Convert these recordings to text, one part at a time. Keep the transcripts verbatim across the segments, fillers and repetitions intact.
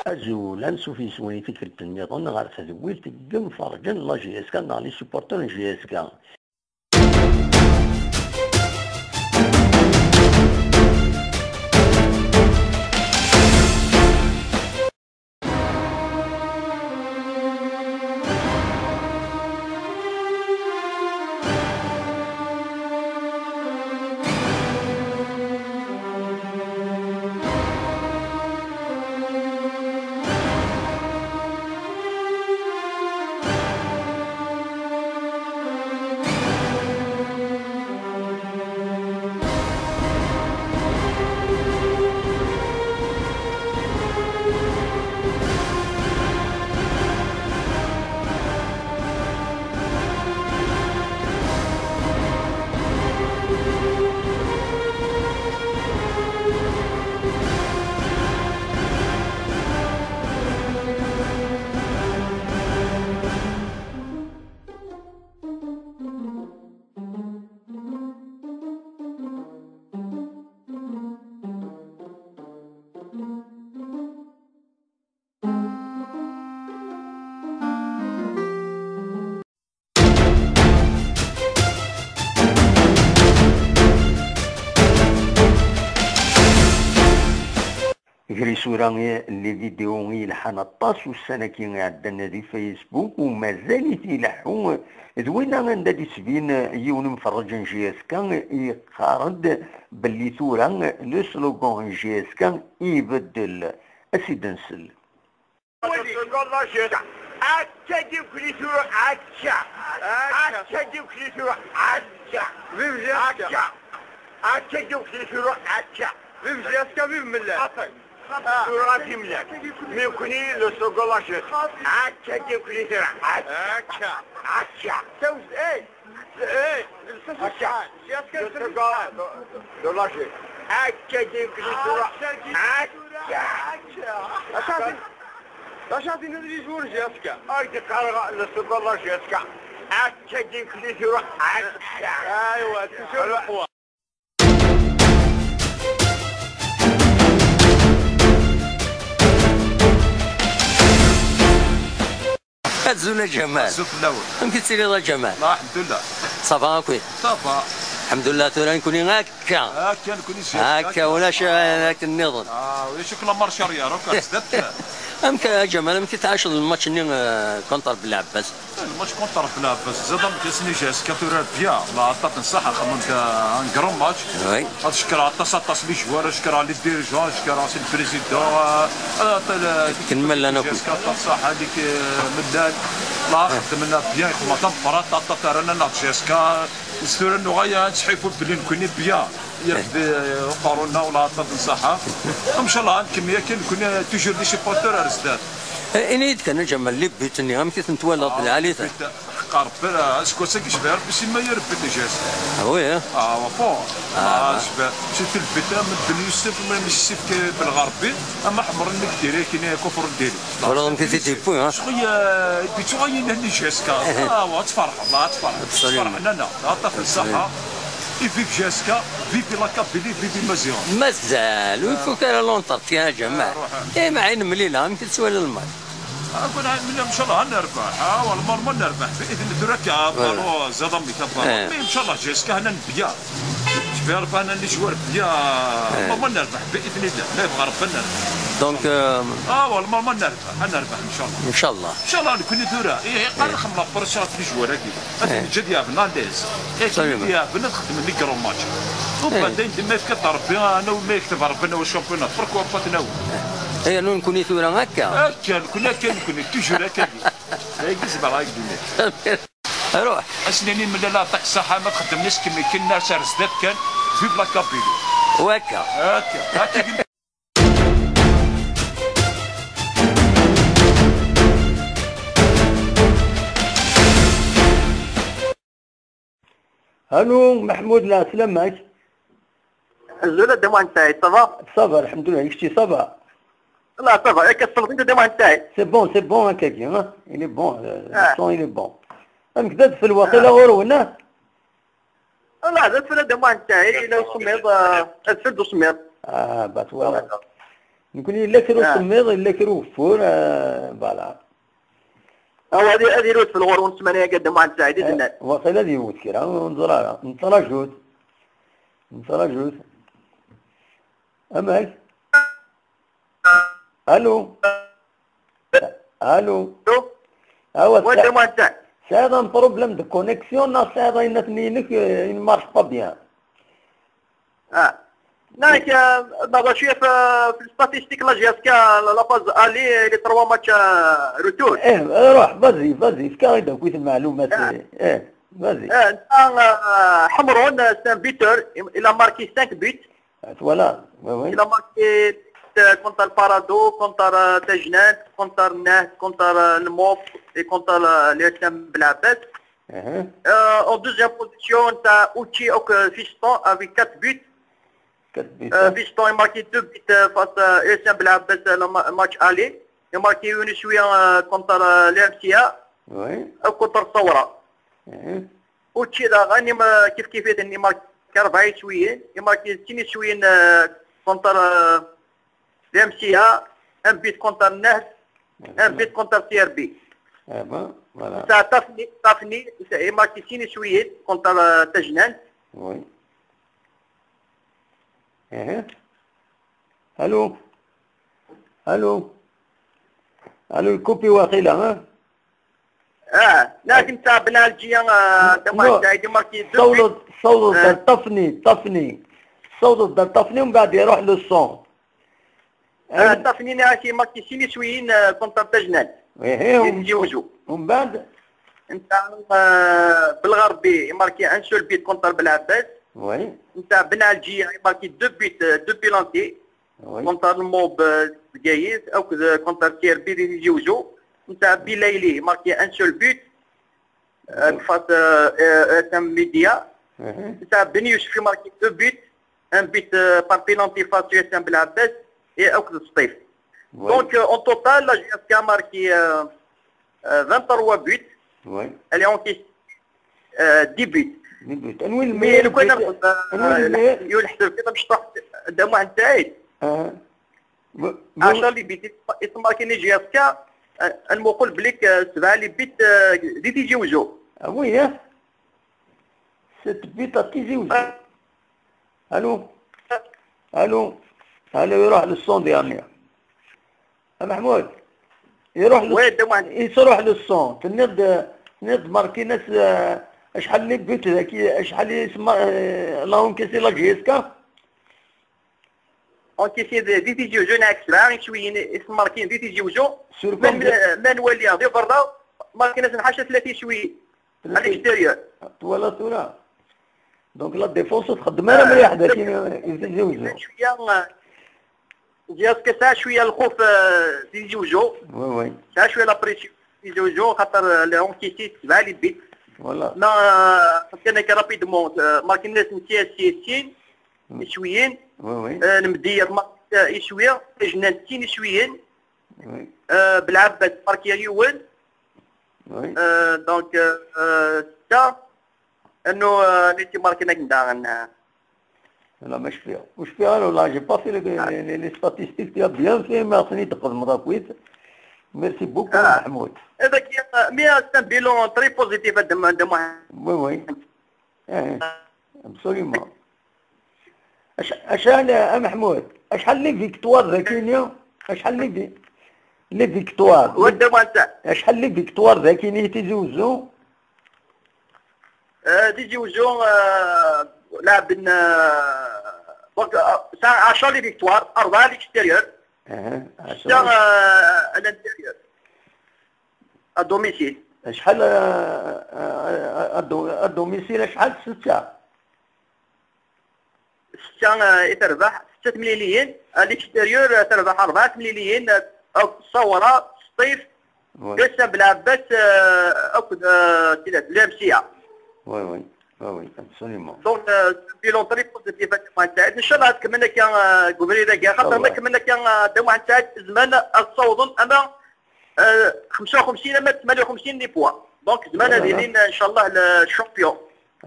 Azul, ansuf yes-wen i tikkelt nniḍen ɣer tedwilt n yimferrǧen n la J S K neɣ les supporters n J S K. Gar isura, les vidéos yelḥan aṭas ussan-agi iɛeddan di Facebook u mazal-it ileḥḥu d winna anda d-isbin yiwen imferrǧ n J S K yeqqar-d belli tura le slogan n J S K ibeddel. Ad s-id-nsel. Akka i kuli tura, akka. Akka i kuli tura, akka. Vive J S K. Akka. Akka i kuli tura, akka. Vive J S K, vive Mellal. Tura vive Mellal. Nekni le slogan la J S K. Akka i kuli tura, akka. Akka. Akka. Eh. Eh, lsas acḥal? Yak le slogan de, de la J S K. Akka i kuli tura. Akka. Acu ad d-iniɣ di les joueurs n J S K? Akka i qqareɣ le slogan de la J S K. Akka i kuli tura. Akka. Aywa, toujours le point. Azul a Ǧamal. Azul fell-awen. Amek i tettiliḍ a Ǧamal? Alḥemdulillah. Ça va akk? Ça va. Alḥemdulillah, tura nekni akka. Akka nekni zdat. Akka, ulac, eh, akken nniḍen. Ah, ulac akk la marche arrière, akk ar zdat. Amek a Ǧamal, amek i tɛaceḍ lmatch-nni, eh, contre Belɛebbas? Lmatch contre Belɛebbas, zdat amek i s-nniɣ, J S K tura bien, la aṭṭaf n ṣṣeḥ, xedmen-d, eh, un grand match. Oui. Ad cekkreɣ aṭas, aṭas les joueurs, ad cekkreɣ les dirigeants, ad cekkreɣ si le président, euh, euh, Ken ma llan akk. J S K aṭas ṣaḥa, lik, euh, Mellal. La xedmen bien, xedmen tameqqrant, aṭas ara naneɣ J S K. S tura nuɣal ad ttḥifun belli nekni bien. Yerfed, euh, uqerru-nneɣ, la aṭṭaf n ṣaḥa. Ncallah, ad nkemmel akka, nekni toujours des supporters ar zdat. Eh, ini-yi-d kan a Ǧamal, les buts-nni, amek i ten-twalaḍ, d lɛali-ten? Ḥeqqa Rebbi, aseggas-agi jbiɣ Rebbi simma i Rebbi n Ǧas. Ah oui, hein? Ah, wa fort. Ah, jbiɣ. Surtout le but, am Ben Youssef, am Youssef Belɣerbi, am Ḥemren mi yediri akken kufr n diri. Voilà, donc c'était fou, hein? Ccɣel, euh, et puis tu vois, il y a une J S K. Ah, wa, tferḥeḍ, ah, tferḥeḍ. Absolument. Tferḥeḍ, non, non, aṭṭaf n ṣṣaḥa. Et vive J S K, vive la Kabylie, vive Maziɣen. Mazal, ur ifuk ara l'entretien, a Ǧamal. Ah, ruḥ. Eh, ma ɛin mlila, amek i tettwaliḍ lmatch? Akun, ncallah ad nerbeḥ. Ah, wa, lmerma ad nerbeḥ. Bi idni Llah, tura akka, ballon, ziḍ amek, ballon. Eh. Mais ncallah, J S K hna bien. Jbiɣ Rebbi hna les joueurs bien. Eh. Lmerma ad nerbeḥ, bi idni Llah. Ma yebɣa Rebbi ad nerbeḥ. Donc, euh, ah, wa, lmerma ad nerbeḥ, ad nerbeḥ, ncallah. Ncallah. Ncallah, nekni tura. Eh, eh, qqar nxeddem la pression ɣef les joueurs-agi. Ad ten-neǧǧ ad yeɛben à l'aise. Absolument. Ad yeɛben ad xedmen les grands matchs. Ubaɛdin, ma yefka-d Rebbi, anaw, ma yekteb Rebbi, anaw championnat. Pourquoi pas anaw? Eh, anu nekni tura akka? Akka, nekni akka, nekni, toujours akka. Dagi zemreɣ ad k-d-iniɣ. Ruḥ. Ad s-nini Mellal aṭṭaf ṣaḥa, ma txeddem les kimikin, nars ar zdat kan, vive la Kabylie. Wakka. Akka, akka. Allô, Mahmoud, la, selamek. Azul a Dda Muḥend Saɛid, ça va? Ça va, alhamdoulilah, kečči, ça va? La, ça va, yak ass-a, Dda Muḥend Saɛid. C'est bon, c'est bon, akkagi, hein? Il est bon, euh, le son, il est bon. Amek d adfel waqila ɣur-wen, ah? La, d adfel a Dda Muḥend Saɛid, yella usemmiḍ, euh, adfel d usemmiḍ. Ah, bah, voilà. Nekkni yella kra usemmiḍ, yella kra ugeffur, eh, voilà. Aw, ad, ad iru udfel ɣur-wen ssmana-agi, a Dda Muḥend Saɛid, i d-nnan. Waqila ad yewwet kra, ur neẓri ara. Nettraǧu-t. Nettraǧu-t. Amek? Allô? Allô? Allô? Awa, wa Dda Muḥend Saɛid. Tesɛiḍ un problème de connexion neɣ tesɛiḍ ayennat-nni-inek, eh, il marche pas bien? Ah. Nak, eh, baɣa cwiya f, f les statistiques, la J S K, la, la phase aller, les trois matchs, eh, retour. Eh, eh, ruḥ, vas-y, vas-y, efk-aɣ-id akk i tmeɛlumat, eh, eh, vas-y. Eh, nta, eh, Ḥemrun, eh, c'est un buteur, il, il a marqué cinq buts. Ah, voilà, oui, oui. Il a marqué, euh, contre le Parado, contre, euh, Tajnant, contre Nahd, contre, euh, le Mop et contre, euh, l'U S M Belabès. Euh, en deuxième position, t'as Ouchi, euh, Fiston avec quatre buts. Quatre buts, euh, hein. Fiston a marqué deux buts, euh, face à U S M Belabès, euh, le ma-, match aller. Il a marqué une suite, euh, contre, euh, l'M C A. Oui. Euh, contre Sawra. Ouchi daɣen, il a, kif kif, il a marqué rebɛa iswiyen, il a marqué sin iswiyen, euh, contre, euh, l'M C A, un but contre Nahd, un but contre C R B. Eh ben, voilà. T'as Tafni, Tafni, il a marqué sin iswiyen contre, euh, Tajnant. Oui. Eh. Allô? Allô? Allô, coupé waqila, hein? Ah, lakin ta Belɛelǧiya, ah, Dda Muḥend Saɛid, il a marqué deux buts. Tessawḍeḍ, tessawḍeḍ ar Tafni, Tafni. Tessawḍeḍ ar Tafni, umbeɛd iruḥ le son. Ah, Tafni, il a marqué sin iswiyen, ah, contre Tajnant. Ihi, di Tizi Uzzu. Umbeɛd? Nta, ah, Belɣerbi, il a marqué un seul but contre Belɛebbas. Oui. Nta Belɛelǧiya, il a marqué deux buts, euh, deux pénaltys. Oui. Contre le Mob, euh, Bgayet, ou que, euh, contre C R B de Tizi Ouzou. Nta Bilaili, il a marqué un seul but, euh, face, euh, euh, S M Média. Nta Ben Youssef, il a marqué deux buts, un but, euh, par pénalty face à S M Belabès et ou que Stif. Oui. Donc, euh, en total, la J S K a marqué, euh, euh, vingt-trois buts. Oui. Elle est encaissée, euh, dix buts. Dix buts. Anwi lmir? Mais le coup, anwi lmir? Yul ḥsab kif amecṭuḥ Dda Muḥend Saɛid. Ah. Bo-, bo-, عشرة les buts, il a marqué la J S K, euh, المقول بليك، euh, سبعة les buts, euh, di Tizi Ouzou. Ah oui, hein? Sept buts à Tizi Ouzou. Ah. Allô? Allô? Allô, iruḥ le son dernier. A Meḥmud, iruḥ le, oui, Dda Muḥend. Yesruḥ le son. Tenniḍ-d, tenniḍ-d marqué-as, euh, acḥal n les buts daki, acḥal i semma, euh, la encaissé la J S K? Encaissé di, di Tizi Ouzou, neɣ sebɛa iswiyen i s-markin di Tizi Ouzou. Sur combien? Ma nwali di berra, markin-asen ḥaca tlata iswiyen. À l'extérieur. Twalaḍ tura? Donc la défense ur txeddem ara mliḥ daki, i Tizi Ouzou. Cwiya, euh, J S K tesɛa cwiya lxuf, euh, di Tizi Ouzou. Oui, oui. Tesɛa cwiya la pression di Tizi Ouzou, xaṭer, euh, la encaissé sebɛa les buts. Voilà. Ma, euh, kan akka rapidement, euh, markin-asen sin iswiyen. Oui, oui. Euh, Lmedya, ma, euh, iswi, Tajnant sin iswiyen. Oui. Euh, Belɛebbas marqué yiwen. Oui. Euh, donc, euh, euh, setta, annu, euh, nitni markin akken daɣen, euh. Voilà, ma cfiɣ. Ur cfiɣ ara, والله, j'ai pas fait les, les, les statistiques, tu as bien fait, merci, d-tqedmeḍ akkit. Merci beaucoup, Mahmoud. Eh ben, euh, mais, euh, c'est un bilan très positif, Dda Muḥend. Oui, oui. Eh, absolument. Ac-, acḥal, a Meḥmud, acḥal les victoires dagini? Acḥal les vi-, les victoires? Wa Dda Muḥend Saɛid. Acḥal les victoires dagini i Tizi Ouzou? Euh, Tizi Ouzou, euh, لعبنا، euh, donc, euh, c'est عشرة les victoires, أربعة à l'extérieur. Aha, setta, euh, à l'intérieur. À domicile. Acḥal, euh, euh, à do-, à domicile, acḥal? Setta. Setta, euh, i terbeḥ, setta temliliyin, à l'extérieur, euh, terbeḥ rebɛa temliliyin, euh, akked Sawra, Sṭif, oui. U S M Belɛebbas, euh, akked, euh, tila, l'U M C A. Oui, oui. Oui, oui, absolument. Donc, euh, c'est un bilan très positif, a Dda Muḥend Saɛid. Inchallah ad kemmlen akka, euh, deg ubrid-agi. Xaṭer ma kemmlen akka, euh, Dda Muḥend Saɛid, zemren ad ssawḍen ama, euh, xemsa u xemsin ama tmanya u xemsin les points. Donc, zemren ad ilin, euh, inchallah, le champion.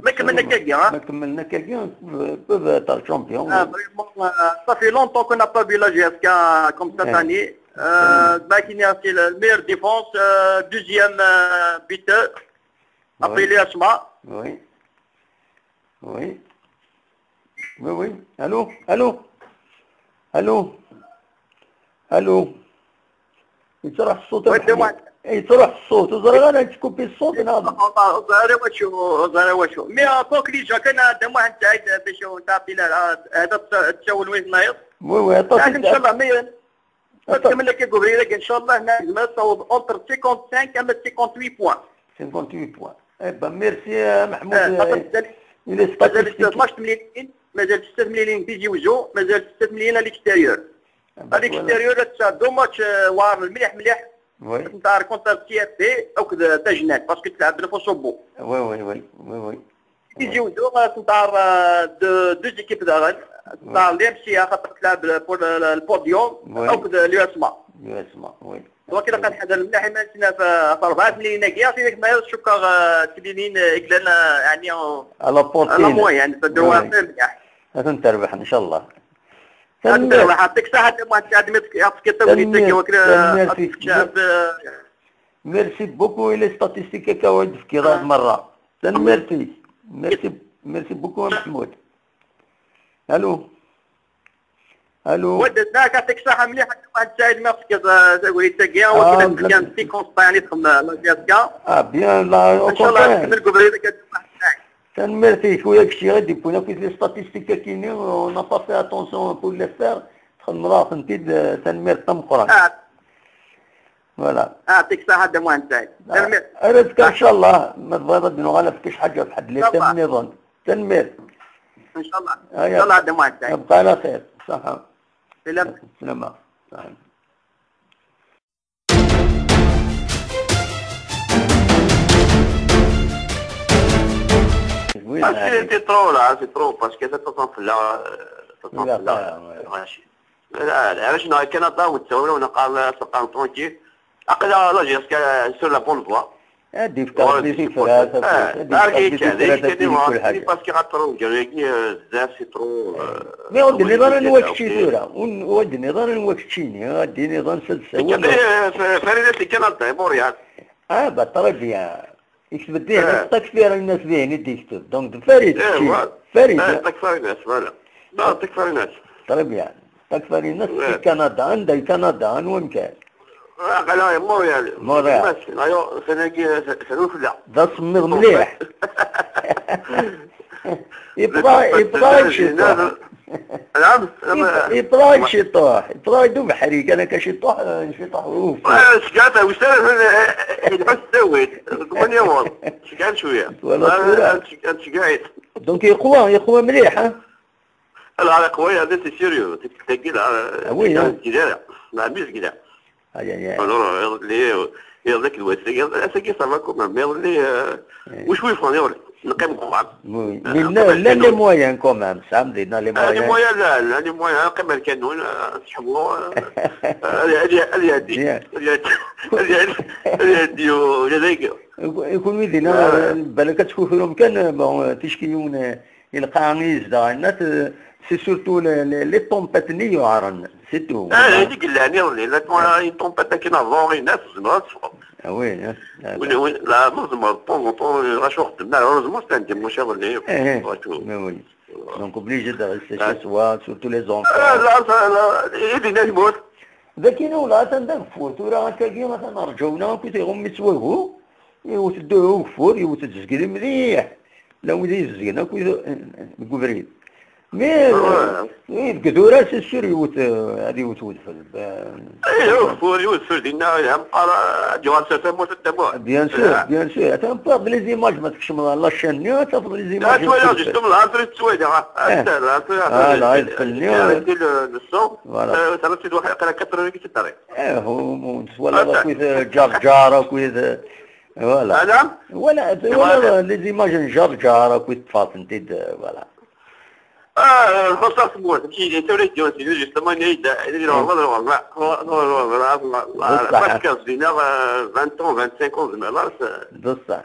Mais comme on a gagné, hein. Mais comme on a gagné, on peut, peut être champion. Ah, vraiment, euh, ça fait longtemps qu'on n'a pas vu la J S K comme cette année. Euh, bah, qui a fait le meilleure défense, euh, deuxième, euh, buteur. Après les Asma. Oui. Oui. Oui, oui. Allô ? Allô ? Allô ? Allô ? يتروح الصوت يا محمد. يتروح الصوت، وزرغانة تكوبي الصوت، نعم. والله، زهرة وشو، زهرة وشو. Mais, euh, pour que les gens كان عندهم واحد سعيد باش تعطينا هذا التشاور وين نايض. Oui, oui, attends. لكن إن شاء الله، mais تكمل لك يا قبريرك، إن شاء الله هنا ما تصوب entre cinquante-cinq et cinquante-huit points. Cinquante-huit points. Eh ben, merci, euh, Mahmoud. آه، خاطر مازال، il est مازال statistique. اثناش تمليلين، مازال ستة تمليلين تيزي وزو، مازال ستة تمليلين à l'extérieur. Eh ben, voilà. À l'extérieur، c'est deux matchs، آه، واعر مليح مليح. Oui. نتاع contre C F P أو كذا تاجناك، parce que تلعب بالفوسوبو. Oui, oui, oui, oui, oui. تيزي وزو، آه، نتاع، آه، deux، deux équipes داغن. نتاع ال M C A خاطر تلعب pour le podium، أو كذا l'U S M A. L'U S M A, oui. Donc إلا كان حدا الملاحي ما نسينا في، في أربعة مليون كيا، في ذاك ما يشكر، آه، تبينين، آه، إقلال، آه، يعني، آه، على بورتين. على موين، يعني، فدوا مليح. لازم تربح إن شاء الله. تنميرتي. يعطيك الصحة، المهم، أنت عاد ما تك-، يعطيك التوفيق، تنميرتي. تاكي وكرا، تنميرتي. الشعب، آه. Merci beaucoup، إلى ستاتيستيك كوايد في كذا مرة. تنميرتي. Merci، merci beaucoup محمود. ألو. ألو. وددناك، يعطيك الصحة، مليح. واحد سعيد ما فكر، آه، تقولي تاكي، آه، وكذا كان تي كونستا، يعني، تخم لا جي اس كا. آه، bien، لا، au contraire. إن شاء الله تكمل قبل إذا كان واحد سعيد. تنميرتي خويا، كشي غادي يكون في لي ستاتيستيك كاينين، on n'a pas fait attention pour les faire. تخدم راه فهمتي، تنميرت تمقران. آه. Voilà. يعطيك الصحة، دموع نتاعي. آه. تنميرت. رزقك إن شاء الله، ما تبغى تدينو غير في كاش حاجة في حد اللي تنميرت. تنميرت. إن شاء الله. آه، إن شاء الله، دموع نتاعي. يبقى على خير. صحة. سلام. سلامة. صحة. Oui, parce que c'est trop là, c'est trop, parce que ça tombe là, euh, ça tombe là, ouais. لا، لا، علاش نهار كندا وتساوي ونقال سقان طونكي. أقلا لا جيسكا sur la bonne voie. هادي في كارت بي في فرنسا، هادي في كارت بي في فرنسا، هادي كل حاجة. باسكو غاترو جاي، آه، بزاف سي ترو، آه، مي غادي نظرا وين واش تشي ثورة، ون-، غادي نظرا واش تشيني، غادي نظرا سد سوا. فريدة في كندا، موريال. اه، با، تري بيان. يكتب الدين، آه. تكفير الناس بين يدي يكتب. دونك، فريد، إيه، تشي. فوالا. فريد. آه، تكفير الناس، فوالا. لا، تكفير الناس. تري بيان. تكفير الناس في كندا، عندها كندا، وين كان؟ آه، لا، موريال. موريال. بس، لا، يو، سناكي، س-، سنوفلا. دا سمير مليح. يبغى، يبغى يمشي طاح. نعم. يبغى يمشي طاح. يبغى يدوب حريق. أنا كشي طاح، شي طاح. أوف. آه، شكاتا، وش تعرف، آه، آه، يحس سويت. ثمانية وون. شكان شوية. ولا آه، صورة. آه، شكان شكايت. دونك يقوى، يقوى مليح، ها؟ العرق وين هذا سي سيريو، تك-، تك-، تك-، آه، آه، وي، آه. كذا. لا، ميز كذا. آه، يعني، آه. أنا راه لي، يا ذاك الوقت، يا ذاك الوقت، صافا كوم ميم، لي، آه، إيه. وش ويفون يا ولد؟ نقيم قوام. وي. آه، مي لا، لا، لي مويان كومام، سام دينا لي آه، لي مويان. مويان، لا، لا، لي مويان، نقيم الكانون، آه، نسحبو، آه، آه، هذه، هذه، هذه، هذه، هذه، هذه، هذه، هذه، هذه، هذه، يكون ويدينا، آه. بالك تكون فيهم كان، بون، تشكي يوم، آه، يلقى يزدغ الناس، آه، سي سورتو لي، لي، لي طومبات اللي يعرن، سي تو. آه، هذيك اللي يعني، ولا لا، تما آه. اون طومبات كاين افون، الناس زعما تصفر. آه، وي، آه، آه. وين، وين، لا، ما زعما، طون، طون، راه شو خدمنا، هوريزمون سي ان ديمونشي ولا إيه، إيه. واتو. وي، وي. دونك اوبليجي دو ريستي آه. شي سوا، سورتو لي زونفون. آه، لا، لا، لا، يدينا يموت. ذاك ينو لا، تندك فوت، وراه هكا كيما تنرجونا، كنت يغمي سواهو. يوت الدهو وفور، يوت الزقري مليح. لا، وين يزقنا كوي الكبريت. مي، آه. مي بكدورة سي سور يوت، آه، هذه يوت ودفل. آه. ايه، وفور يوت فور دينا، يا مقارا، جوار سفر موت الدموع. بيان سور، آه. بيان سور. حتى نبقى بلي زيماج ما تكشم لا شين، ني تاخذ لي لا، زيماج. شوية، جوستوم، العصر تسويدة، آه. آه. آه، لا، يدخلني. آه، آه. الصوم. فوالا. آه، ثلاثة واحد، قرا كثر هذيك الطريق. ايه، هو مونس ولا آه، باكو يتجرجر، كو يت-، فوالا. آه، نعم. ولا، ولا لي زيماج نجرجر، كو يتفاصل، انت د-، فوالا. آه، الخصاص موت، ماشي، انت ولا يديو، انت جوستومون، يدا، يدير والله، والله، والله، والله، والله، بصح. باسكو زينا، آه، عشرين، عشرين، خمسة عشر، بصح.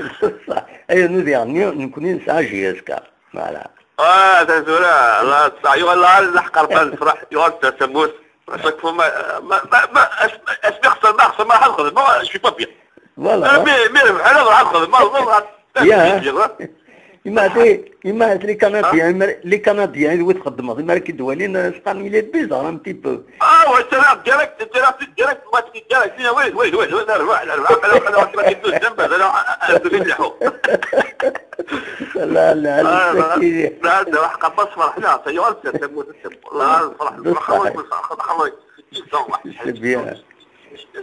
Ayen ur d-yeɣni, nekkni nesɛa J S K. Voilà. Ah, ta tura, la, ça, yuɣal la, la, ḥqar, la, nefreḥ, yuɣal d tasammut. Chaque fois, ma, ma, ma, ma, as-, asmi xesreɣ, ma xesreɣ, ma ad xedmeɣ, je suis pas bien. Voilà. Ah, mais, mais, rebḥeɣ, ad xedmeɣ, ma, ma, bien, hein. Bien, hein. Imagine, imagine les Canadiens, hein? Les Canadiens, ils vont te demander, mais qui doit aller, c'est pas, il est bizarre un petit peu. Ah ouais, c'est là, direct, direct, direct, direct. Oui, oui, oui, oui, là, là, là, là, là, là, là, là, là, là, là, là, là, là, là, là, là, là, là, لا، لا، لا، لا، لا، لا، حق عباس فرحنا، سيوال، سيوال، سيوال. لا، الفرح، الفرح، بصح. الله يكون فرح، الله يكون فرح. C'est bien.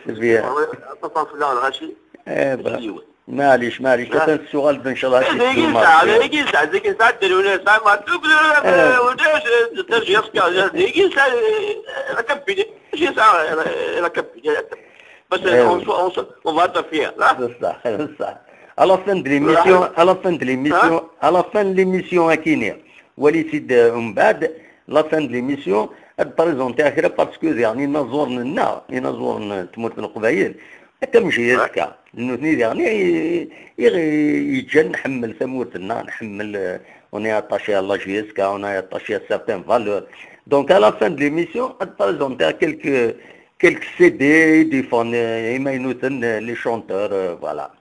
C'est bien. والله، تصنف لا، الغاشي. إيه، با. معليش، معليش، لا. كتنسوا غالبا إن شاء الله. إيه، شي دقيقة ساعة، دقيقة ساعة، دقيقة ساعة، ديروا لنا ساعة، ما تقول لنا، إيه. ولاش، تجي يسكر، دقيقة ساعة، إيه، لا كمبيني، شي ساعة، لا، لا كمبيني، لا كمبيني. بس إيه. On se-، on se-، on va interfere، لا؟ بصح، بصح. À la fin de l'émission, à la fin de l'émission, à la fin de l'émission, akini, walit-id, euh, umbeɛd, la fin de l'émission, ad présenter kra parce que, yeɛni, inaẓuren-nneɣ, inaẓuren n tmurt n Leqbayel, akka mačči azekka. Nutni, yeɛni, i, i, yeǧǧan nḥemmel tamurt-nneɣ, nḥemmel, euh, on est attaché à la J S K, on est attaché à certaines valeurs. Donc, à la fin de l'émission, ad présenter quelques, quelques C D, des fans, euh, imaynuten, euh, les chanteurs, euh, voilà.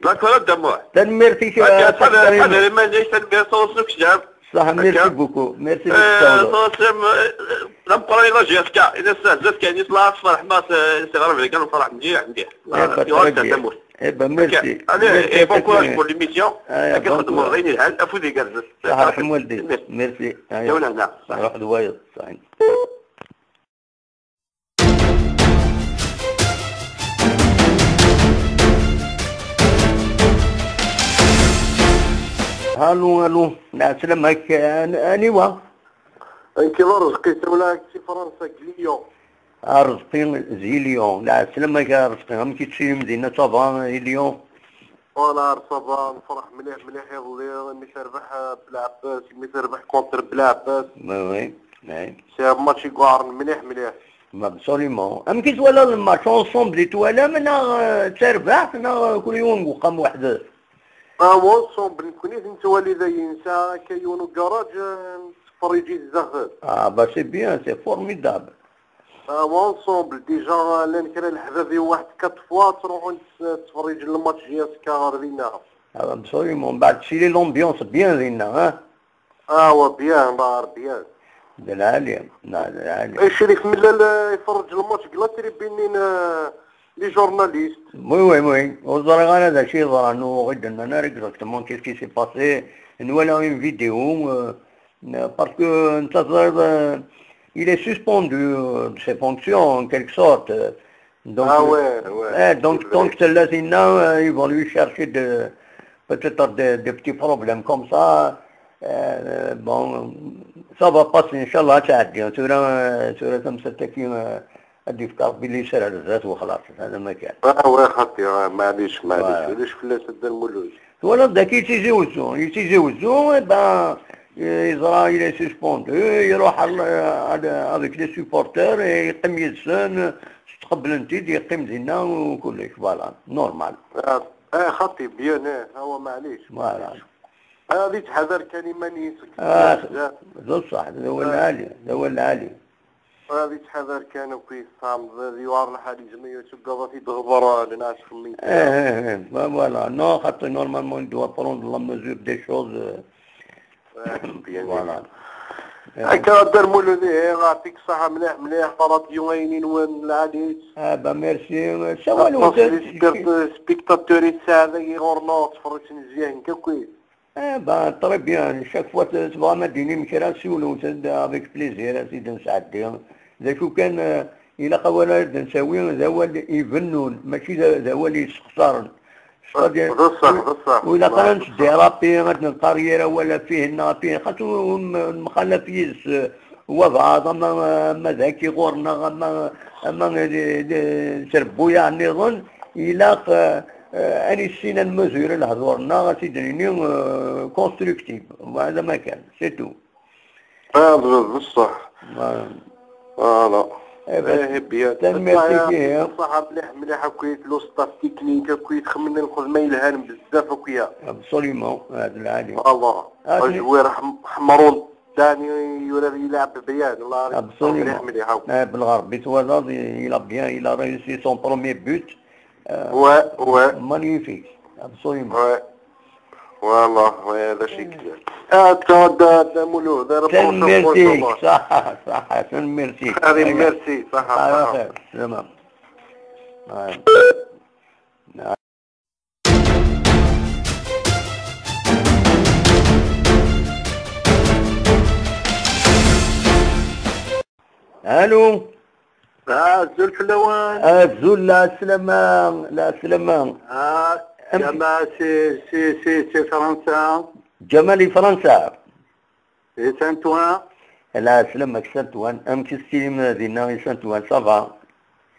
D'accord, ad damour. Tanemmirt-ik, a Ḥader, Ḥader Iman-ik, tanemmirt s usekcam. Ṣaḥ, merci beaucoup. Merci beaucoup. Ɣur-k d ameqqran i la J S K, i la sseɛzat kan, i la tferḥ, ma s-, s-, ɣer Merikan, nferḥ mliḥ, mliḥ. Eh ben, très bien. Eh ben, merci. Allez, et bon courage pour l'émission. Akken txedmeḍ d ayen yelhan, afud igerrzen. Ṣaḥ, ḥemmel di. Merci. Merci. Ruḥ d wayeḍ. Ṣaḥ. Allô, allô, lɛeslama-k, an-, aniwa? Nekk d Arezqi, ssawleɣ-ak si Fransa, deg Lyon. Arezqi, si Lyon, lɛeslama-k a Arezqi, amek i tettiliḍ dinna, ça va, i Lyon? Voilà, ça va, nefreḥ mliḥ, mliḥ iḍelli, imi terbeḥ, eh, Belɛebbas, imi terbeḥ contre Belɛebbas. Oui, oui, oui. C'est un match i yuɛren mliḥ, mliḥ. Absolument. Amek i twalaḍ le match? Ensemble i twalam, neɣ, euh, d tarbaɛt, neɣ, euh, kul yiwen deg uxxam weḥd-s? Ah, ensemble, nekkni nettwali dayen, nesɛa akka yiwen ugaṛaj, euh, nettferrij-it zdaxel. Ah, bah, c'est bien, c'est formidable. Ah, ensemble, déjà, llan kra leḥbab-iw waḥed quatre fois, ttruḥun tt-, ttferriǧen le match J S K ɣer dinna. Ah, absolument. Mbeɛd tili l'ambiance bien dinna, hein? Ah, wa bien, bar bien. D lɛali, na, d lɛali. Eh, Crif Mellal, eh, iferreǧ le match deg la tribune-nni n, eh, les journalistes. Oui, oui, oui. Ur ẓriɣ ara d acu yeḍran, ur ɣ-d-nnan ara exactement qu'est-ce qui s'est passé. Nwala une vidéo, euh, parce que netta teẓriḍ, euh, il est suspendu, euh, de ses fonctions en quelque sorte. Donc, ah ouais, ouais, eh, donc, c'est vrai. Donc, celle-là, sinon, euh, ils vont lui chercher de, peut-être de, de petits problèmes comme ça. Euh, bon, ça va passer, Inch'Allah, ad tɛeddi. Tura, euh, tura tamsalt-agi, euh, ad d-yefk Rebbi liser ar zdat u xlaṣ, hada ma kan. Ah ouais, xaṭi, ah, maɛlic, maɛlic, voilà. Ulac fell-as a Dda Lmulud. Twalaḍ daki i Tizi Wezzu, i Tizi Wezzu, eh ben, eh, yeẓra il est suspendu, iruḥ al-, al-, avec les supporters, eh, yeqqim yid-sen, tqeblen-t-id, yeqqim dinna u kullec, voilà, normal. Ah, ah, xaṭi, bien, eh, awa maɛlic. Voilà. Ad yettḥadar kan iman-is. Ah, bzaf. D ṣṣeḥ, d awal lɛali, d awal lɛali. Ad yettḥadar kan akk, yesɛemmeḍ ad yuɛer lḥal, yezmer ad tuggaḍ ad t-id-ɣebren, neɣ ad txemmem. Eh, eh, eh, ben voilà. Non, xaṭi, normalement, il doit prendre la mesure des choses, euh, eh, bien, voilà. Akka, a Dda Lmulud, ihi, yeɛṭik ṣṣeḥḥa mliḥ, mliḥ, la radio, ayen-nwen lɛali. Ah, ben, merci. Sawal, spectateur i tesɛa dagi ɣur-neɣ, ttferriǧen zzyahen kakk. Eh ben, très bien. Chaque fois, t-, tebɣam ad d-tinim kra, siwlemt-d avec plaisir, ad t-id-nesɛeddi. D acu kan, eh, ilaq awal ara d-nsawi, d awal ibennun, mačči d, d awal yessexṣaren. C'est-à-dire, d ṣṣeḥ, d ṣṣeḥ. Ur ilaq ara nettdirapi, ad d-neqqar yir awal ɣef ihi neɣ ɣef ihi, xaṭi ur, ur nemxalaf yid-s, eh, wabɛaḍ, ama, ama d aki ɣur-neɣ, ama, ama d, d, d trebbuyaɛ nniḍen, ilaq, eh, eh, ad nissin ad nmazur lehdur-nneɣ, ad t-id-nini, eh, constructif. Hada ma kan, c'est tout. Ah, d, d ṣṣeḥ. Voilà. Voilà. Eh, bas, eh, bien. Tanemmirt-ik, ihi. Ṣṣeḥ mliḥ, mliḥ akk, le staff technique akk, xemmen lxedma yelhan bzaf akk, ya. Absolument, ah, d lɛali. Voilà. Ah, azwir Ḥm-, Ḥemrun. Dani yurar yilɛeb bien, Allah. Absolument. Mliḥ, mliḥ akk. Eh, Belɣerbi twalaḍ, il a bien, il a réussi son premier but. Euh, ouais, ouais. Magnifique, absolument. Ouais. Voilà, ouais, d acu i yellan. Ah, d, d, d amulud, d la prochaine fois, tanemmirt-ik, inchallah. Ṣaḥḥa, ṣaḥḥa, tanemmirt-ik. Allez, merci, ṣaḥḥa, ṣaḥḥa. Ala xir, sslamam. Ouais. Allô? Ah, azul fell-awen. Azul, lɛeslama, lɛeslama. Ah, Ǧamal si, si, si, si Fransa. Ǧamal i Fransa. I Saint-Ouen. Lɛeslama-k Saint-Ouen. Amek i tettilim dinna i Saint-Ouen, ça va?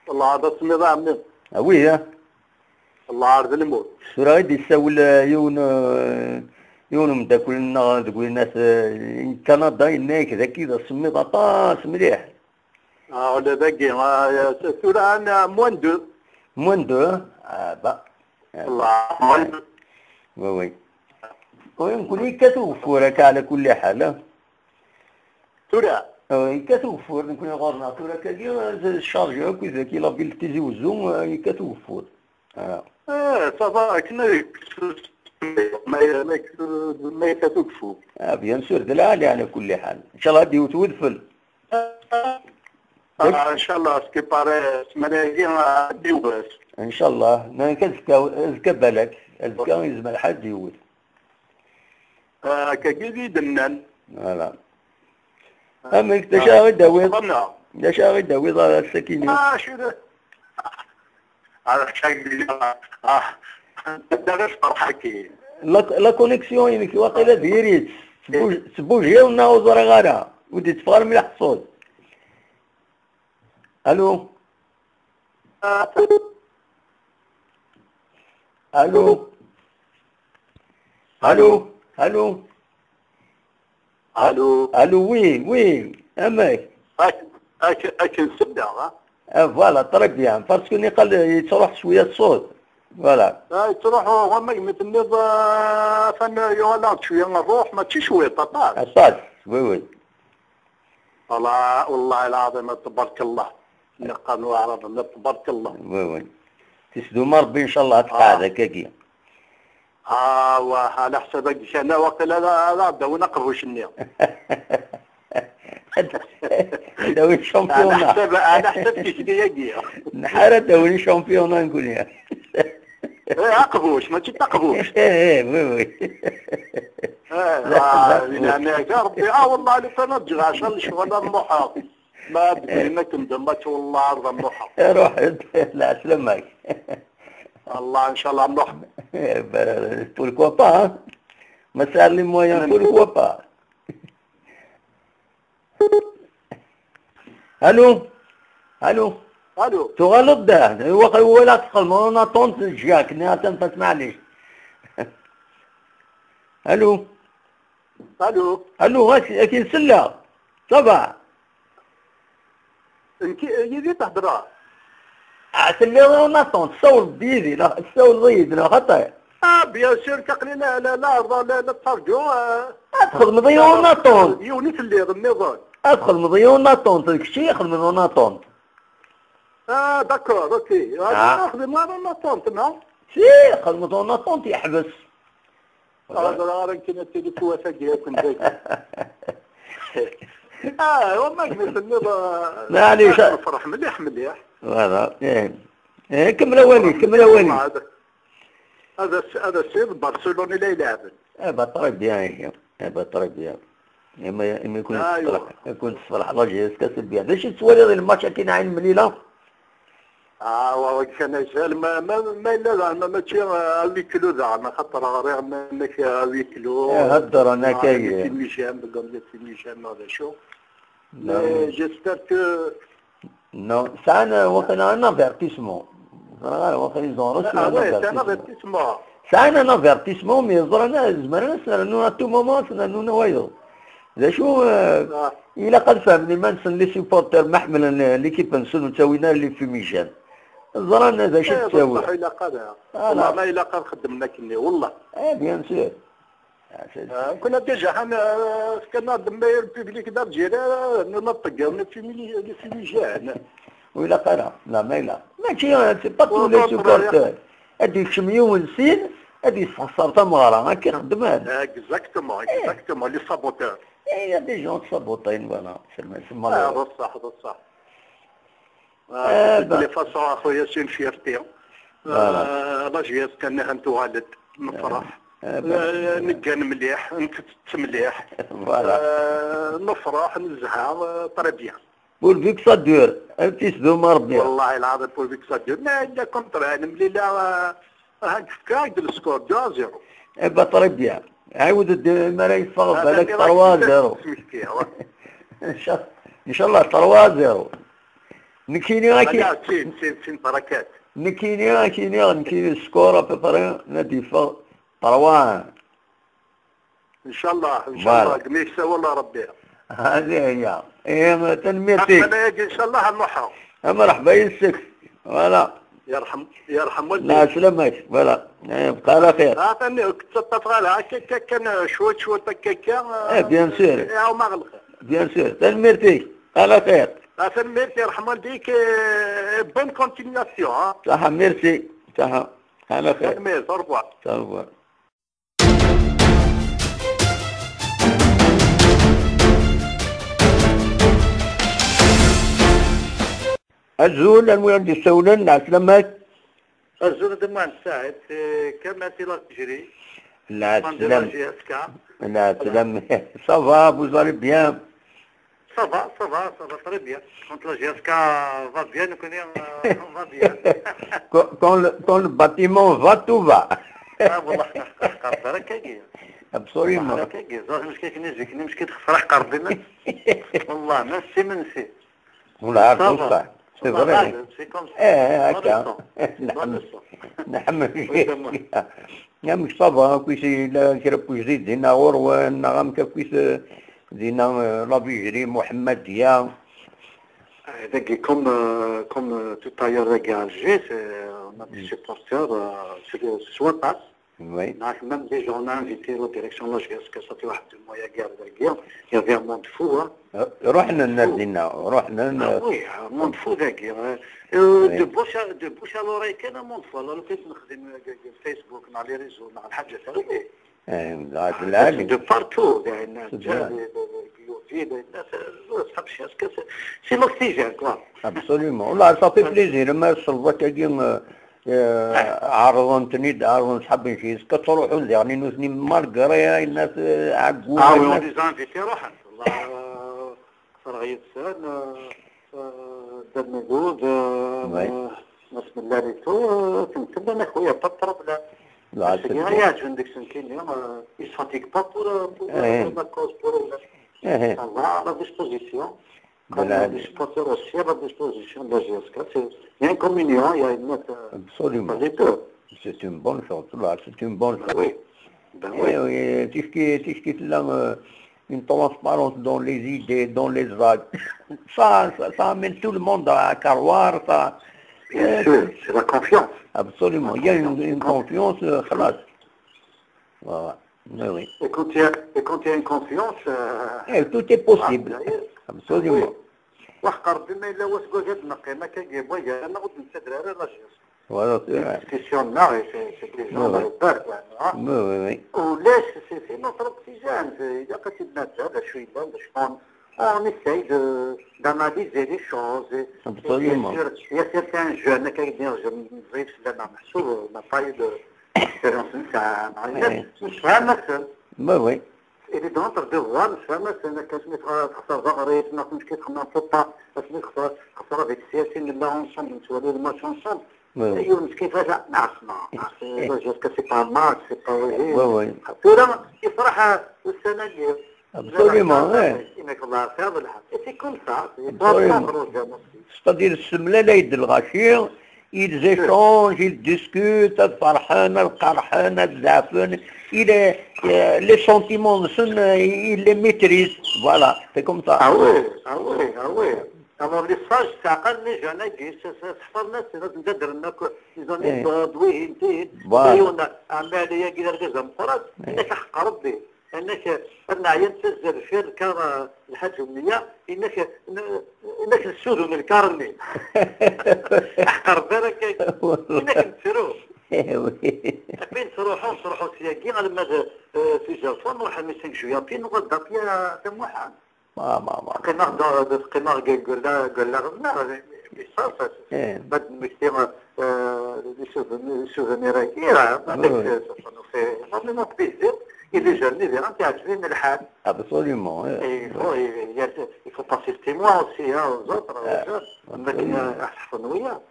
Wellah, d asemmiḍ a ɛemmi. Ah oui, hein? Tura i d-yessawel, eh, yiwen, eh, yiwen umeddakel-nneɣ deg winat, eh, n Kanada, yenna-yak d aki d asemmiḍ aṭas mliḥ. Ah, ula dagi, ah, tura, ah, moins deux. Moins deux, ah, bah. Ah, bah. Oui, oui. Oui, nekkni yekkat ugeffur akka, ɛla kulli ḥal, ah. Tura? Ah, yekkat ugeffur, nekkni ɣur-neɣ tura akkagi, ah, charge akk, idaki la ville Tizi Wezzu, ah, yekkat ugeffur. Ah. Eh, ça va, akken ad yekkes, ma, ma, ma yekkat ugeffur. Ah, bien sûr, d lɛali ɛla kulli ḥal. Inchallah ad d-yewwet wedfel. Ah, inchallah, ce qui paraît, ssmana-agi, ah, ad d-yewwet. Inchallah, ma nekk azekka, azekka balak, azekka yezmer lḥal ad d-yewwet. Ah, akkagi i d-nnan. Voilà. Ah, amek, d acu ara ɣ-id-tawiḍ? D acu ara ɣ-id-tawiḍ ara ass-akini? Ah, acu d-, ah, acu d-, ah, d acu d-ferḥ-agi? La, la connexion-inek waqila diri-tt. Tbuj-, tbujiḍ neɣ ur ẓriɣ ara. Ur d-itteffeɣ ara mliḥ ṣṣut. Allô? Allô? Allô? Allô? Allô? Allô, oui, oui, amek? Ak-, ak-, akken selleɣ, ha? Ah, voilà, très bien, parce que niqal yettruḥ cwiya ṣṣut. Voilà. Ah, yettruḥ, wama gmi tenniḍ, ah, atan yuɣal-aɣ-d cwiya ṛṛuḥ, mačči cwiṭ, aṭas. Aṭas, oui, oui. Ala, والله العظيم تبارك الله. Neqqar n waɛraben, تبارك الله. Oui, oui. Tisduma Rebbi, inchallah, ad tqeɛɛed akkagi. Ah, wah, ɛla ḥsab-agi kan, waqila ad, ad aɣ-d-awin aqbuc-nni. Ad, ad d-awin championnat. Ɛla ḥsab, ɛla ḥsab tikli-agi. Nḥar ad d-awin championnat nekkni. Eh, aqbuc, mačči d taqbuct. Eh, eh, oui, oui. Eh, ah, di leɛnaya-k, a Rebbi, ah, والله لو كان ad ǧǧeɣ ɛecṛa lecɣal ad nruḥeɣ. Ma d-grin akken d match, والله ad nruḥeɣ. Ruḥ-d, lɛeslama-k. Allah, inchallah, nruḥ. Eh, ben, pourquoi pas, hein? Ma sɛiɣ les moyens, pourquoi pas? Allô? Allô? Allô? Tuɣaleḍ-d, waq-, walaɣ txedmeḍ en attente, ǧǧiɣ-k, nniɣ-as anef-as, maɛlic. Allô? Allô? Allô, ak-, akin selleɣ. Ça va? Nekk, yid-i theddreḍ? Ah, telliḍ en attente, tessawleḍ-d yid-i, neɣ tessawleḍ-iyi-d, neɣ xaṭi? Ah, bien sûr, aql-i la, la, la, la, la ttarǧuɣ, ah. Ad txedmeḍ-iyi en attente. Yiwen i telliḍ, nniḍen. Ad txedmeḍ-iyi en attente, d kečč i ixedmen en attente. Ah, d'accord, ok. Ah. Ad xedmeɣ en attente, non? Si, xedmeḍ en attente, yeḥbes. Ur ẓriɣ ara nekkini ad tili twata-agi akk n dagi. Ah, wama gmi tenniḍ, ah, maɛlic, ah, nefreḥ mliḥ, mliḥ. Voilà, eh. Eh, kemmel awal-ik, kemmel awal-ik. Ad as-, ad as-, d Barcelone i la ileɛben. Eh ben, très bien, ihi. Eh ben, très bien. Imi, imi kun tefreḥ, kun tefreḥ la J S K, c'est bien. D acu tettwaliḍ i lmatch-agi n Ɛin Mlila? Ah, wa, wa, kan azal, ma, ma, ma yella daɣen, ma mačči, ah, à huis clos daɣen, axaṭer ɣriɣ ma, ma à huis clos. Eh, heddren akka, eh. Des fumigènes, comme des fumigènes, neɣ d acu. Mais j'espère que Non, sɛan, euh, waqila un avertissement. Ẓriɣ ara waqila ils ont reçu un avertissement. Ah ouais, c'est un avertissement. Sɛan un avertissement, mais ẓran, zemren ad sen-rnun à tout moment, ad sen-rnun wayeḍ. D acu, euh, ilaq ad fehmen iman-nsen les supporters ma ḥemmlen, euh, l'équipe-nsen ur ttawin ara les fumigènes. Ẓran d acu i d-ttawi. Ilaq ara. Voilà. Wallah, ma ilaq ad xeddmen akkenni, wallah. Eh, bien sûr. Ah, c'est... Ah, كنا déjà حنا كنا دمير public d'Algérie، nous نطقم les fumigènes, les fumigènes. ولا قرا، لا ما لا. ماشي، c'est pas tous les supporters. Ad yekcem yiwen sin, ad yesxeṣer tameɣra, akka i xeddmen. Exactement, exactement, les saboteurs. Eh, il y a des gens qui sabotent, voilà, c'est le, c'est malheureux. Ah, بصح، بصح. Ah, de toutes les façons, a خويا, c'est une fierté. Voilà. Euh, la J S K kan ad tuɣal-d, nefreḥ. Eh, ben, euh, neggan mliḥ, ntett mliḥ. Voilà. Euh, nefreḥ, nezha, euh, très bien. Pourvu que ça dure, ad tisdum a Rebbi. والله العظيم, pourvu que ça dure. La, la contre, nemlila, euh, Aha, tefka-ak-d le score, deux à zéro. Eh ben, très bien. Ɛiwed-d mi ara yeffeɣ balak trois à zéro. Inchallah, trois à zéro. Nekkini akin. Sin, sin, sin, barakat. Nekkini, ad k-iniɣ, nekkini score à peu près ad d-yeffeɣ trois. Inchallah, inchallah, voilà. Gmi yessawal Rebbi. Hadi hiya. Ihi, tanemmirt-ik. Aql-iyi, inchallah, ad nruḥeɣ. Amṛeḥba yis-k. Voilà. Yerḥem, yerḥem والديك. Mɛa sslam-ak. Voilà. Eh, bqa ɛla xir. Ah, tanemmirt, ttafeɣ ala, akka, akka, kan, cwiṭ, cwiṭ, akka, akka, eh, bien sûr. Iɛum-aɣ lxir. Bien sûr. Tanemmirt-ik. Bqa ɛla xir. Ah, tanemmirt, yerḥem والديك, eh, bonne continuation, hein. Ṣaḥa, merci. Ṣaḥa. Bqa ɛla xir. Tanemmirt, au revoir. Au revoir. Azul, anwa i d-isawlen, ɛeslama-k? Azul, d Muḥend Saɛid, eh, Kamal si l'Algérie. Lɛeslama. Fan de la J S K. Lɛeslama. Ça va, vous allez bien? Ça va, ça va, ça va très bien. Quand la J S K va bien, nous connaissons, euh, on va bien. Quand, quand le, quand le bâtiment va, tout va. Ah, والله, حق ربي، راك كاكي. Absolument. راك كاكي. زعما مش كيك نيزك، مش كي تخسر حق ربي، ما. والله، ما سي من سي. والله، ça va. C'est vrai. C'est comme ça. Eh, eh, هكا. نحمل. نحمل. Oui, c'est moi. Amek ça va, kullec yella, kra n wejdid dinna ɣur-wen, neɣ amek akk-it, eh, dinna, eh, la boucherie Mohammadiya? Eh, dagi, comme, euh, comme, euh, tout à l'heure, dagi, à Alger, c'est, euh, on a des supporters, euh, sur, sur WhatsApp. Oui. Même des gens, on a invité la direction de la J S K, ça fait واحد deux mois, il y a guerre, il y avait un monde fou, hein. Ruḥen ar dinna, ruḥen. Ah oui, un monde fou, dagi, hein. Euh, oui. De bouche à, de bouche à l'oreille, كاين un monde fou. Alors, لو كنت نخدم Facebook, نهار les réseaux, نهار الحاجة تاعي. Eh, de partout, des, des, des, des, des, des, des, c'est l'oxygène, quoi. Absolument. Là, ça fait plaisir. Mais ça fait plaisir, euh, euh, عرضن تنيد، عرضن صحاب نشيز، كتروحوا لديرني نوثني malgré الناس، آه، عقول. Ah oui, on les a invités, روحن. والله، آه، صرا يتسال، آه، آه، دار مجهود، آه، آه، بسم الله عليك، آه، تمثل لنا خويا، pas de problème. لا، c'est bien. يعجبني ديك السنكيني، آه، il se fatigue pas pour, euh, pour, euh, pour la cause, pour, euh, ça va à la disposition. Comme les supporters aussi à la disposition de la J S K. C'est, il y a une communion, il y a une note, euh, absolument, entre les deux. C'est une bonne chose, là, c'est une bonne chose. Ben oui. Ben oui. Eh oui, تشكي، تشكي تلا, euh, une transparence dans les idées, dans les actes. Ça, ça, ça amène tout le monde à croire, ça. Bien sûr, c'est la confiance. Absolument. Il y a une, une confiance, euh, خلاص. Voilà. Oui, oui. Et quand il y a, et quand il y a une confiance, euh, eh, tout est possible. Absolument. Oui. وحق ربي ما إلا واش قلت هاد النقي، ما كان جايب وجه، أنا غد نسدر على la J S K. Voilà, c'est vrai. Question là, et c'est, c'est que les gens n'arrivent pas, quoi, hein. Oui, oui, oui. ولاش c'est, c'est notre artisan, c'est, إذا قتلنا هذا شوية، هذا شكون. On essaye de, d'analyser les choses. Absolument. Et bien sûr, il y a certains jeunes, كاين des jeunes, نزيد سلامة محسوب, on n'a pas eu de, l'expérience نتاع, نفهم أكثر. Oui, oui. Il est de notre devoir, نفهم أكثر, كاش مي تخسر ضغري، ما كنتش كي تخمم في الطا, كاش مي تخسر, تخسر avec السياسيين, لا ensemble, نتولي الماتش ensemble. Oui, oui. أيوة, مش كيفاش, نعرف, ما, نعرف, لا، jusqu'à c'est pas un match, c'est pas, oui. Oui, oui. ثورة يفرح السنة اللي. Absolument, oui. يعطيك الله الخير والعافية. Et c'est comme ça, c'est pas, absolument, pas trop bien aussi. C'est-à-dire, السملة لا يد الغاشي, ils échangent, ils discutent, ad ferḥen, ad qerḥen, ad zeɛfen. Il est, euh, les sentiments نسن, euh, il les maîtrise. Voilà, c'est comme ça. Ah oui, ah oui, ah oui. Alors, les sages, c'est un, les jeunes, c'est, c'est, c'est, c'est, c'est, c'est, c'est, ils ont une bonne, oui, une petite. Voilà. Et on a, un, mais les gars, les hommes, إنك حق ربي، إنك أنا عيان تزل في الكار الحاج أمنية، إنك، إنك السود من الكارني. حق ربي راك، إنك نتسرو. إيه oui. أبين تروحوا، تروحوا سياقي على ماذا، آه، في جافون، نروح ميسين جويا بين وغدا بيا تموحان. ما، ما، ما. قيمة د-، د-، قيمة ق-، قلنا، قلنا غزنا، mais ça, ça, إيه. بعد المشكلة، آه، les souvenirs، les souvenirs هاكي، راه ما oui, عندكش، oui. Ça, ça nous fait énormément plaisir. Et les jeunes, les jeunes, تعجبني الحال. Absolument, إيه. Et il faut, il y a, il faut passer le témoin aussi, hein, aux autres, aux jeunes. آه، absolument. Mais, آه، راح تحفظ وياه.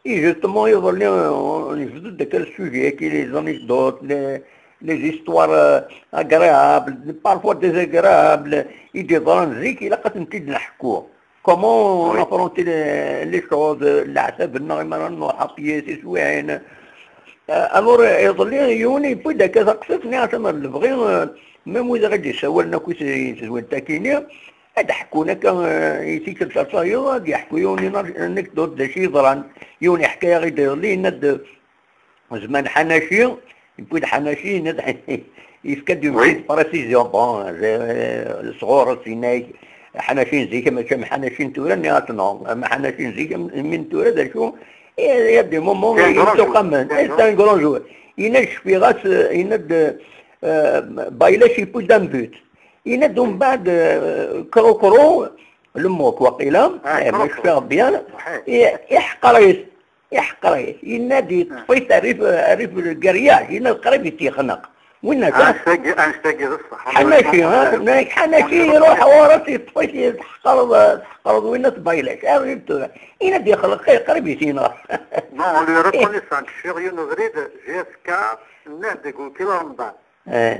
Et justement, يظهر لي, آه، نجبدو داك السوجي كي les anecdotes, les, les histoires, euh, agréables, parfois désagréables, يدي ظهران زيك إلا قد نتيد نحكوه. comment on affrontait les, les choses, leɛtab-nneɣ, imi ara nruḥ à pied, tiswiɛin. Euh, alors, iḍelli, yiwen yewwi-d akka taqsiṭ-nni, atan ar lebɣi, euh, même wid ara d-yessawalen akk i t-, i tezwint-agi-nni, ad d-ḥekkun akka, euh, i tikkelt ar tayeḍ, ad d-yeḥku yiwen une anecdote d acu yeḍran. Yiwen yeḥka-yaɣ-id iḍelli, yenna-d, Zeman Ḥanaci, yewwi-d Ḥanaci, yenna-d, yefka-d une petite précision. Bon, euh, sɣur-s, yenna-ak, Ḥanaci n zik, mačči am Ḥanaci n tura, nniɣ-as non, am Ḥanaci n zik, am, am n tura, d acu? Il y a des moments, il est grand joueur. C'est un grand joueur. Yenna-d, cfiɣ-as, euh, yenna-d, euh, Baylac yewwi-d un but. Yenna-d, umbeɛd, euh, Krokro, Lemmuk, waqila, eh, ma cfiɣ bien, i-, iḥqer-it. Iḥqer-it, yenna-d yeṭṭef-it rrif, rrif lgeryaž, yenna-d qrib i t-yexneq. Winna kan. Anect-agi, anect-agi d ṣṣeḥ. Ḥanaci, ha? Nekk Ḥanaci iruḥ ɣur-s, yeṭṭef-it, teḥqreḍ, teḥqreḍ winna tbaylac. Arrif tura. Yenna-d yexleq, qrib i t-yenɣa. Non, on lui reconnaît ça, cfiɣ yiwen ubrid, J F K, nnan deg ukil Remḍan. Eh.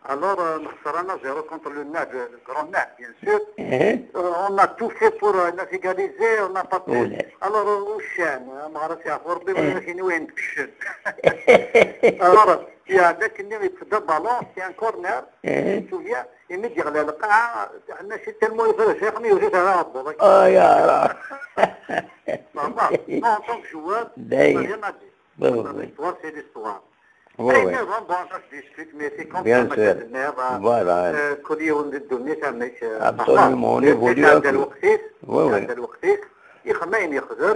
Alors, euh, nexser un à zéro contre le Nab, le grand Nab, bien sûr. Eh. Euh, on a tout fait pour, euh, égaliser, on n'a pas pu. Alors, euh, uccan, euh, Ameɣras yeɛfu Rebbi, wala kini wayen tkeccem. Alors, il y a dak-nni yeṭṭef-d ballon, c'est un corner. Eh. Tu te souviens, imi d-yeɣla lqaɛa, Ḥanaci tellement yefrec, ixmi yewjed ara ɛebbuḍ. Ah, ya. Vraiment, non, en tant que joueur, ça n'a rien à dire. Oui, oui, oui. L'histoire, c'est l'histoire. Oui, oui. Bon, ça se discute, mais c'est comme ça, ma k-tenniḍ, euh, kul yiwen d ddunit amek, euh, absolument, on évolue avec lui. Oui, oui. Ixdem ayen yexdem.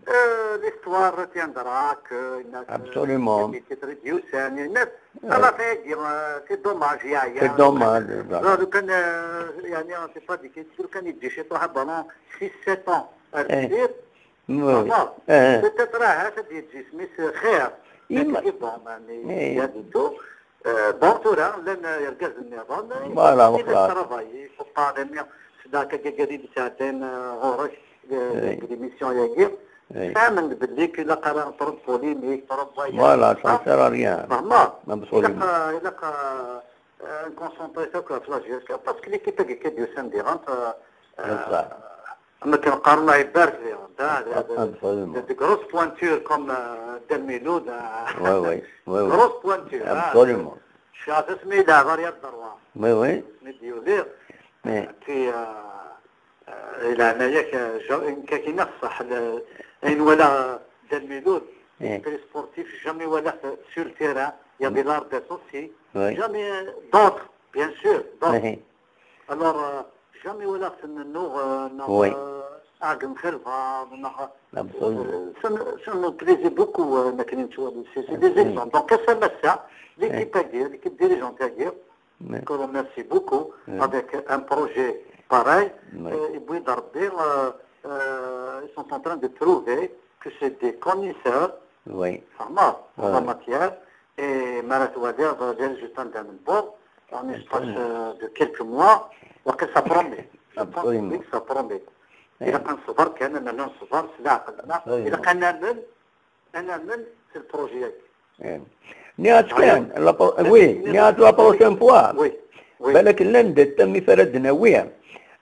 Euh, l'histoire retiendra que, euh, absolument. Des titres d-yusan, à la fin, euh, c'est dommage, yeɛya. C'est dommage, voilà. Lukan, euh, yeɛni, c'est pas des critiques, lukan yeǧǧa ciṭuḥ ballon six sept ans ar deffir, Peut-être ahat ad d-yeǧǧ isem-is xir. Bon, mais il y a de tout. Euh, bon, tura, llan yergazen nniḍen, il est travaillé, il faut pas, c'est-à-dire que Gagadi d-sɛeddan, euh, ɣur-k, euh, deg l'émission-agi. Sfehmen-d belli ilaq ara trop de polémique, trop de waya. Voilà, ça ne sert à rien. Vraiment. Ilaq, euh, ilaq, euh, euh, nconcentrer akk ɣef la gestion, parce que l'équipe-agi akka d-yusan diɣen, euh, euh, am akken qqaren, la ibarek diɣen, d, d, d, de grosses pointures comme, euh, Dda Lmilud, euh, grosse pointure, hein. Absolument. Cfiɣ-as asmi yelɛeb arrière droit. Oui, oui. Asmi d-yuli. Puis, euh, Euh, di leɛnaya-k, euh, ja-, nekk akkin ṣṣeḥ, le-, ayen walaɣ, euh, Dda Lmilud, très sportif, jamais walaɣ-t sur le terrain, il y a de l'arbitre aussi, jamais, euh, d'autres, bien sûr, d'autres. Alors, euh, jamais walaɣ-t nennuɣ, euh, neɣ, euh, aɣ-, nxelḍ, neɣ, euh, ça me, ça me plaisait beaucoup, euh, akken nettwali. C'est, c'est des exemples. Donc, ass-a, massa, l'équipe-agi, l'équipe dirigeante-agi, que remercie beaucoup, avec un projet pareil, euh, et puis Dardir, euh, euh, ils sont en train de prouver que c'est des connaisseurs, vraiment, en la matière, et Marat Wadir, euh, les résultats d'un bord, en espace, euh, de quelques mois, donc ça promet. Je pense, oui, que ça promet. Il a un savoir, quand même, un savoir, c'est là, il a un amen, Ad namen s lpṛuji-agi. Eh. Nniɣ-as kan, la pro-, oui, nniɣ-as la prochaine fois. Oui, oui. Balak llan des thèmes i ara d-nawi.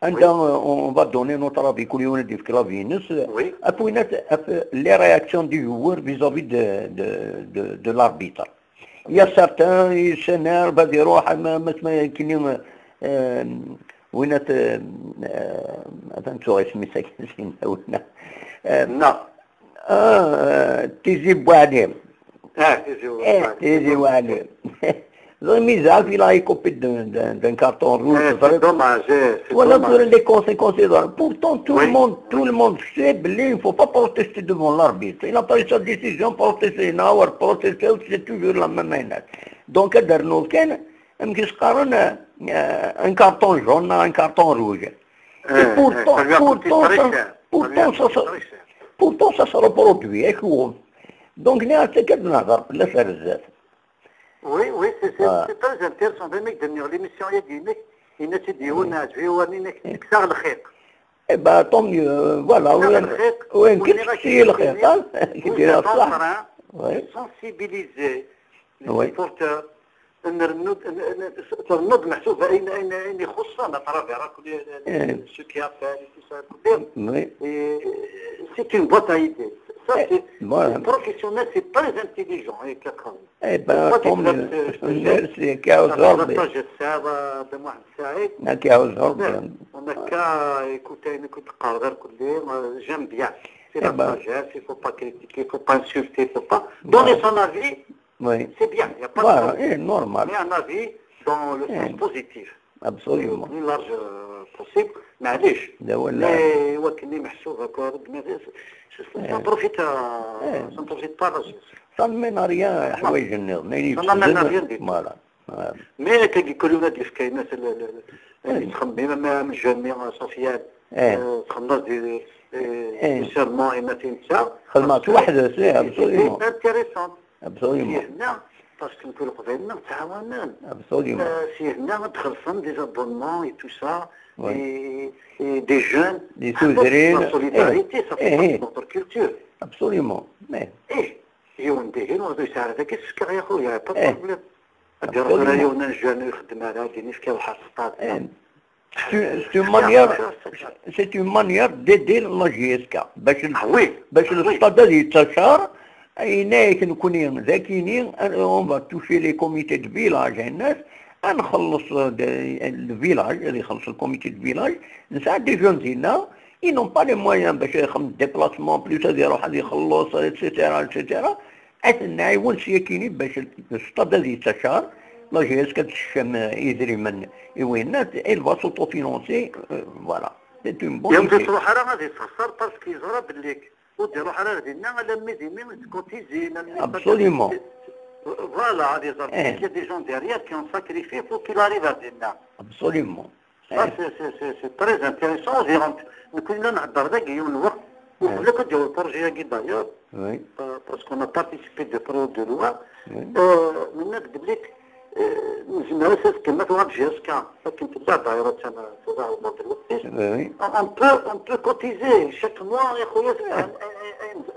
Anda, euh, on va donner notre avis, kul yiwen ad d-yefk l'avis-ines. Oui. Ɣef winat, ɣef les réactions du joueur vis-à-vis de, de, de, de l'arbitre. Il y a certains, ils s'énervent, ad iruḥ, ma, ma, ma, kini, euh, winat, euh, euh, atan ttuɣ isem-is akken, winna. Euh, non. Ah, euh, Tizi Bouali. Ah, Tizi Bouali. Eh, Tizi Bouali. Ẓriɣ mi zɛaf, il a été coupé d'un, d'un, d'un carton rouge. Eh, c'est dommage, eh, c'est dommage. Voilà, les conséquences, et voilà. Pourtant, tout le monde, tout le monde sait, il ne faut pas protester devant l'arbitre. Il a pris sa décision, protester, il a protesté, c'est toujours la même manière. Donc, ad d-rnuɣ kan, amek i s-qqaren, euh, un carton jaune, un carton rouge. Et pourtant, pourtant, ça, pourtant, ça se reproduit, acu? Donc, nniɣ-as akka ad nehder fell-as ar zdat. Oui, oui, c'est, c'est, c'est très intéressant. Daymi i k-d-nniɣ, l'émission-agi-inek, yenna-tt-id yiwen, ɛejb-iyi warni-inek, teksaɣ lxiq. Eh ben, tant mieux, euh, voilà, oui, oui, lxiq, hein, qui dirait ça. Oui. Sensibiliser les supporters, Nrennu-d, n- n- ternu-d meḥsub ayen, ayen, ayen ixuṣṣen à travers akk les, les, les- ceux qui appellent et tout ça, akk les- Oui. Et c'est une boîte à idées. Ça, c'est, voilà. Le professionnel, c'est très intelligent, et quelqu'un. Eh ben, tant mieux. Merci, كي يعاوز ربي. La sagesse, ça va, de Mohamed Saïd. كي يعاوز ربي. On a qu'à écouter, نكون قارغر كل يوم, euh, j'aime bien. C'est la sagesse, il faut pas critiquer, il faut pas insulter, il faut pas donner son avis. Oui. C'est bien, il n'y a pas de problème. Eh, normal. Mais un avis dans le sens positif. Absolument. Le plus large, euh, possible. معليش. لا ولا. Mais وكني محسوب هكا، mais c'est, c'est, ça profite à, ça ne profite pas à la jeunesse. Ça ne mène à rien, حوايج النظام. Ça ne mène à rien du tout. Voilà. Mais كي يقولوا لنا ديف كاينة ال-، ال-، ال-، اللي تخمم، même, même jeune, euh, Sofiane, euh, تخلص des, euh, des serments et ما تنسى. خدمة وحدة، c'est absolument. Intéressant. Absolument. هنا parce que نكون قبيلنا متعاونين. Absolument. آه، سي هنا تخلصهم des abonnements et tout ça, et, et des jeunes. Des souverains. La solidarité, ça fait partie de notre culture. Absolument. Mais. إيه، يوم ديهين وغادي يساعد هذاك السكر يا خويا، pas de problème. غادي يروح راه يوم نجان يخدم على غادي نفكي واحد السطاد. C'est une, c'est une manière, c'est une manière d'aider la J S K. باش ال-، باش السطاد هذا يتشهر، هناك نكوني ذاكيني، on va toucher les comités de village، الناس، نخلص د-، le village، اللي يخلص le comité de village، نساعد des jeunes هنا، ils n'ont pas les moyens باش يخدم déplacement، plus هذا يروح هذا يخلص، et cetera، et cetera. أثناء يونس يكيني باش السطاد هذه تشهر، la J S K تشم إذريمن إوينات، elle va s'autofinancer، euh, voilà. C'est une bonne idée. يوم تروح راه غادي تخسر parce que يزرى بالليك. ودي روح راه دينا لا مي دي مي تكوتيزي، لا مي Absolument. Voilà، هذه زربي. Il y a des gens derrière qui ont sacrifié pour qu'il arrive à دينا. Absolument. Ça, c'est, c'est, c'est, c'est très intéressant. نكون نهضر ذاك يوم الوقت. ولا كنت جاو البروجي هاكي d'ailleurs. Oui. Parce qu'on a participé de près ou de loin. Oui. من هناك قلت لك، آه، نزلنا اساس كما تروح جي اس كا، لكن تبدا دايره تما تروح الموت الوقت. Oui. On peut, on peut cotiser chaque mois يا خويا.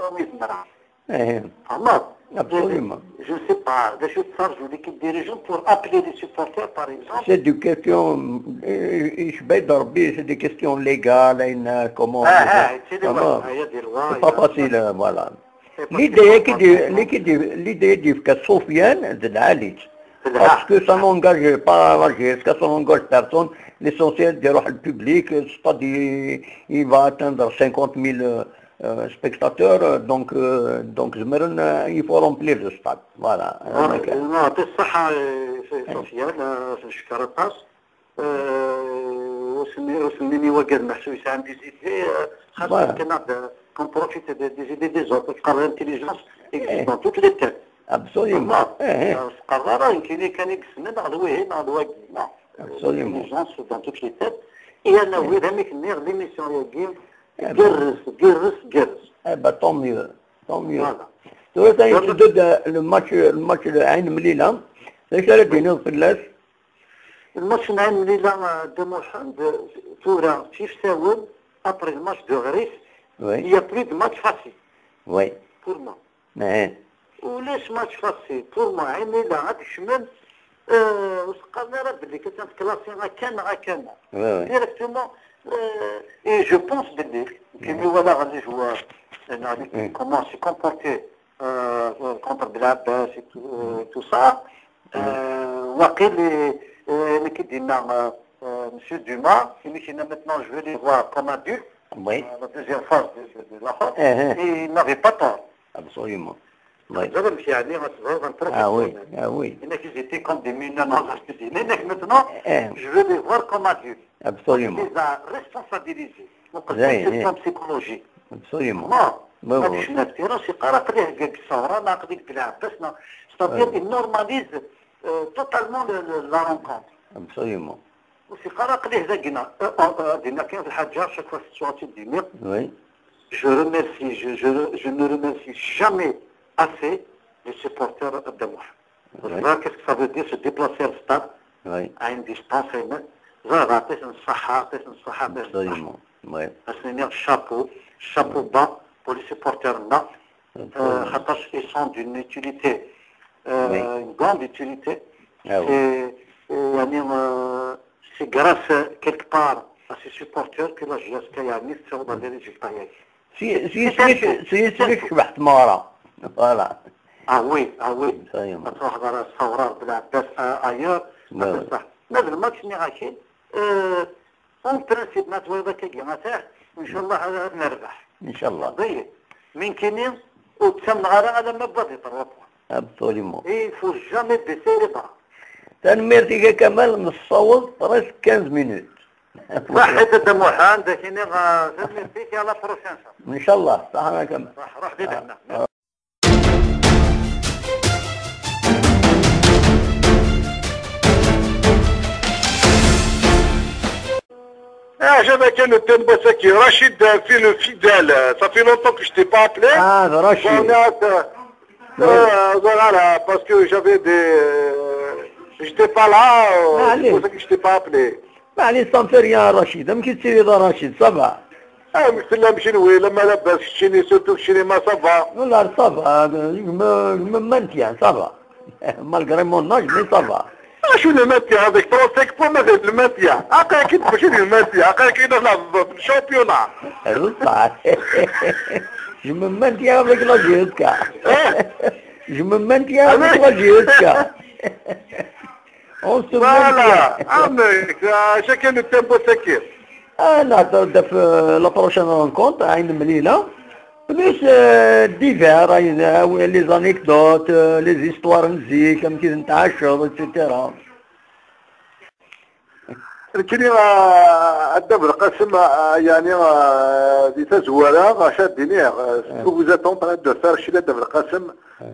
اون يزمرها. ايه. فهمت؟ Absolument. Je ne sais pas، باش يتفرجوا les dirigeants pour appeler les supporters, par exemple. C'est des questions, euh, يشبه ربي، c'est des questions légales، hein, comment. اه، اه، c'est des lois. C'est pas facile, euh, voilà. L'idée هي كي دي-، اللي كي دي-، l'idée دي في سفيان د العالي. Parce que ça n'engage pas la J S K, ça n'engage personne. L'essentiel ديروح le public, c'est-à-dire il va atteindre cinquante mille, euh, spectateurs, euh, donc, euh, donc زمرن، euh, il faut remplir le stade. Voilà. نعطي الصحة، آه، سي سفيان، آه، في الشكارة باس. آه، وسمي-، وسميني وقال محسوس عندي زيد، آه، خاصة كنا ب-، كون بروفيت دي، دي زيدي دي زوت، تقرر انتيليجونس اكزيست دون توت لي تيت. Absolument. آه، تقرر يمكن كان يقسم على الوهي، على الواقي. Absolument. Intelligence dans toutes les têtes. Et أنا وير هاميك نير ليميسيون ياكي. قرس، قرس، قرس. Eh ben, tant mieux. Tant mieux. Voilà. ثورة يتجدد الماتش، الماتش عين مليلة. ليش راه دينو في اللاش؟ الماتش عين مليلة، آه، دي محمد، آه، ثورة كيف ساول، ابري الماتش دو غريس، oui. Il y a plus de match facile. Oui. Pour moi. ولاش ماتش فاسيل بور موا عين ميلان غادي تشمل، آه، واش قالنا راه باللي كتنت كلاسي غا كان، غا كان. Oui, oui. ديريكتومون، آه، اي جو بونس باللي كيما ولا غادي جوار يعني كومون سي كومبورتي، آه، كونتر بلعباس، آه، تو سا. آه، واقيل، آه، اللي كيدينا، آه، آه، مسيو دوما، اللي كاين ميتنون جو فو لي فوار كوم ادولت. Oui. آه، لا دوزيام فاز دو، دو، دو لاخر. اي نافي با تور. Absolument. Oui. زعما ماشي يعني غتزوج غنترك. Ah oui, ah oui. هنا كي جيتي كوم دي مينا نهار غتدي. هناك ميتنون، eh, جو فو لي فوار كوم ادولت. Absolument. ليزا ريسبونسابيليزي. وقلت لك سي بلان بسيكولوجيك. Absolument. ما غاديش الناس ديرها شي قرا قليه كاك السهرة، ما قليك بلعباس، ما. ستادير، اي نورماليز، آه، توتالمون ل-، ل-، لا رونكونتر. Absolument. وسي قرا قليه ذاكنا، آه، آه، آه، دينا كاين في الحاجة، شاك فوا سيتواسيون ديني. Oui. Je remercie, je, je, je ne remercie jamais assez les supporters de Mohamed. Oui. Qu'est-ce que ça veut dire se déplacer à le stade à une distance humaine. زعما عطيتهم الصحة، عطيتهم الصحة، عطيتهم الصحة. Absolument. Oui. خاصني نير شابو، شابو با بور لي سيبورتير هنا. آه، خاطرش ils sont d'une utilité، آه، une grande utilité. Ah oui. C'est, euh, يعني, euh, c'est grâce, euh, quelque part à ses supporters que la J S K يعني تسوض les résultats يعني. Si, si, si, si, si, si, كبحت مورا. Voilà. Ah oui, ah oui. Ça y est. تروح دار الثورة بلا عباس، آه، ailleurs. Ah oui. بصح هذا الماتش ني غاكي، آه، en principe ما تويضا كي ما تاع، إن شاء الله هذا نربح. إن شاء الله. قضية. من كيني وتسمى على، على ما بدي trois points. Absolument. Il faut jamais baisser les bras. تنميرتي كمال نصوت presque quinze minutes. صحيت الدموحة عندك هنا، آه، تنميرتي à la prochaine. إن شاء الله، صح أنا كمال. روح، روح دير آه. هنا. Ah, j'avais qu'un thème, c'est que Rachid, euh, fait le fidèle. Ça fait longtemps que je t'ai pas appelé. Ah, Rachid. Bon, on a, euh, euh, voilà, parce que j'avais des, euh, j'étais pas là, euh, c'est pour ça que je t'ai pas appelé. معليش، ça me fait rien, Rachid. أم كي تسيري دار رشيد، ça va. Ah, mais c'est la machine, oui, la malade, parce que chez les surtout chez les mains, ça va. والله ça va, je me, je me maintiens, ça va. Malgré mon âge, mais ça va. Ah, je suis le maintien avec trente-cinq points, mais le maintien. Après, qui peut le maintien? Après, qui dans le championnat? Je me maintiens avec la J S K. Hein? Je me maintiens avec la J S K. On se maintient. Voilà. Ah, mais, euh, chacun le tempo, c'est que. Ah, نهضر في la prochaine rencontre, عين مليلة. Plus, euh, divers, عين، آه، les anecdotes, آه، les histoires نزيك، أم كي نتعشر، et cetera. كاين، آه، الدب القاسم، آه، يعني، آه، دي تزوارة، آه، شاد دينير، آه، ce que vous êtes en train de faire chez الدب القاسم,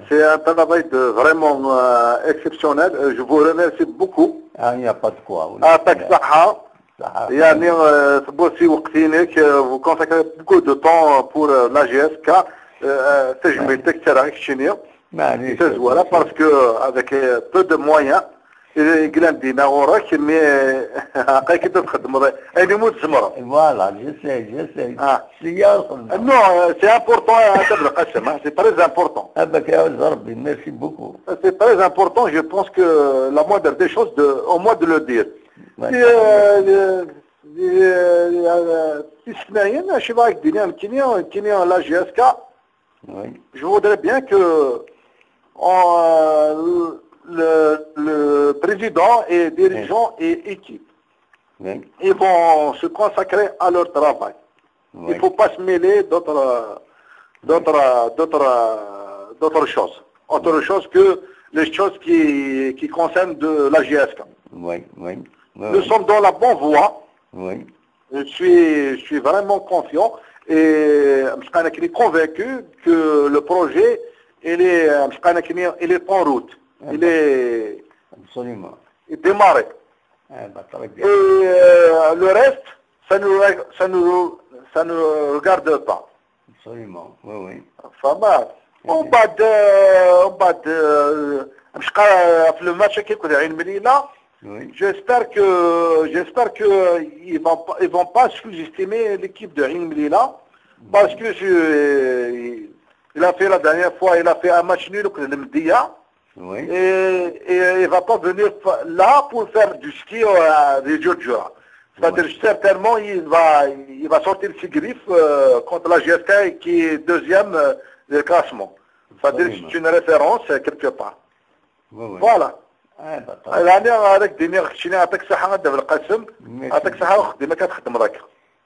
c'est un travail de vraiment, euh, exceptionnel. Euh, je vous remercie beaucoup. Ah, il n'y a pas de quoi. يعطيك الصحة. صح. يعني، آه، تبوسي وقتينك، آه، vous consacrez beaucoup de temps pour, euh, la J S K. آه، تجميلتك ترى كشينيا. معليش. C'est voilà, parce que avec, euh, peu de moyens, قلنا دينا غورك، mais هاكا كي تخدم، يعني مو تزمر. Voilà, j'essaie, j'essaie. آه. سياسة. Non, euh, c'est important, hein, هذا بالقسم, hein, c'est très important. أبك يا ولد ربي, merci beaucoup. C'est très important, je pense que la moindre des choses, de, au moins de le dire. Ouais. Et, euh, euh, euh, euh, تسناين، شي باك دينيا، كينيا، كينيا la J S K. Oui. Je voudrais bien que, euh, le, le président et dirigeants et équipe, oui, ils vont se consacrer à leur travail. Oui. Il faut pas se mêler d'autres, d'autres, d'autres, d'autres choses. Autre chose que les choses qui, qui concernent de la J S K. Oui, oui, oui. Nous sommes dans la bonne voie. Oui. Je suis, je suis vraiment confiant et je suis convaincu que le projet, il est, il est en route. Ah, il est, absolument, il démarre. Ah, bah, très bien. Et, euh, le reste, ça nous, ça nous, ça nous regarde pas. Absolument, oui, oui. فما ومن بعد، آه، ومن بعد، آه، مش قا-، في le match كي يكون عين مليلة. Oui. J'espère que, j'espère que ils vont pas, ils vont pas sous-estimer l'équipe de عين مليلة, parce que je, il a fait la dernière fois, il a fait un match nul contre المدية. Oui. Et, et il va pas venir fa-, là pour faire du ski, euh, des jeux de joie. C'est-à-dire, ouais, certainement, il va, il va sortir ses griffes, euh, contre la J S K qui est deuxième, euh, de classement. C'est-à-dire, oui, c'est une référence, euh, quelque part. Oui, oui. Voilà. آه، بطل. يعني، هذاك ديني، خشينا، يعطيك الصحة، عبد القاسم. Merci. يعطيك الصحة، وخدمة كتخدم راك.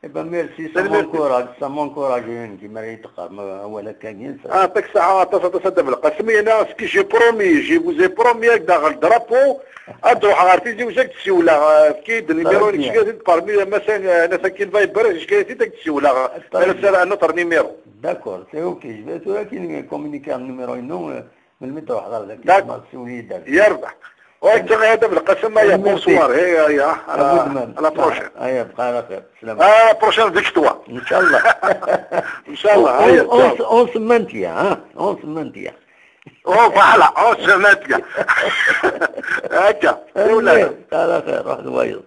Eh ben, merci, ça m'encourage, ça m'encourage, une qui mérite, ما هو لا كاين. يعطيك الصحة، عطاس، عطاس، عبد القاسم. أنا، ce que j'ai promis, je vous ai promis, هكذا غير le drapeau. أدروح غير تيزي وزاك تسيولا، آه، كي دني très bien. ميروني شكاية، parmi، آه، مثلًا، آه، أنا ساكن فايبر، شكاية تيزي تسيولا. Très bien. أنا سال un autre numéro. D'accord, c'est ok. Je vais te communiquer un numéro, non, euh, من المتر واحد هذاك داك. يسمى السوري داك. يربح. وهاك غير هذا بالقسم، يا الميرسي. Bonsoir، هي، يا، على، أبو دمام. على بروشين. هيا، بقى على خير. سلام. آه، بروشين فيكتوار. إن شاء الله. إن شاء الله، هيا، إن شاء الله. On se maintient, ها؟ On se maintient. أو، voilà، on se maintient. هكا، يا ولاد. على خير، واحد وايض.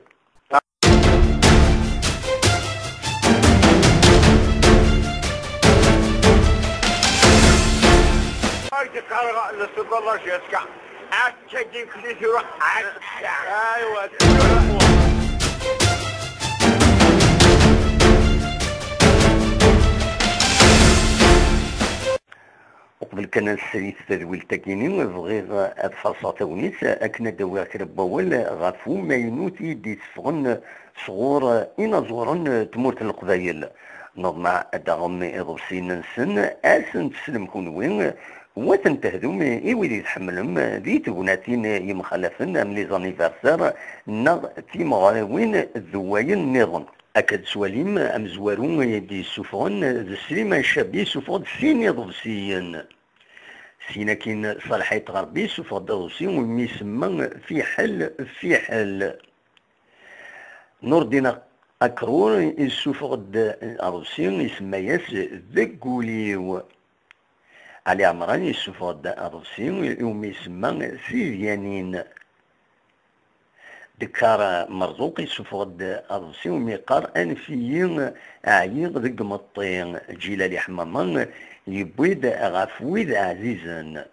هاي تقرا الاستقلال جاتك. Akka d-imekli tura. Akka. Aywa. Uqbel kan ad nsri tadwilt-agi-nni, bɣiɣ ad faṣṣeɣ tagnit akken ad d-awiɣ kra n wawal ɣef umaynut i d-iteffɣen sɣur inaẓuren n tmurt n Leqbayel. Neḍmeɛ ad d-taɣem iḍebsiyen-nsen, ad sen-teslem kunwi, u ad ten-tehdum i wid i tḥemmlem di tegnatin yemxalafen am les anniversaires neɣ timeɣriwin d wayen nniḍen. Akka d-tettwalim, amezwaru i d-yessufɣen d Sliman Cabi, yessufeɣ-d sin iḍebsiyen. Syin akkin, Ṣalḥa Ɣerbi yessufeɣ-d aḍebsi umi isemma Fiḥel Fiḥel. Nurdin Akrur yessufeɣ-d aḍebsi isemma-yas Deg wul-iw. Ali Ɛemran yessufeɣ-d aḍebsi umi isemma Tidyanin. Dekkar Merzuq yessufeɣ-d aḍebsi umi yeqqar Anef-iyi, ɛyiɣ deg imeṭṭi. Ǧilali Ḥmama yewwi-d Ɣef wid ɛzizen.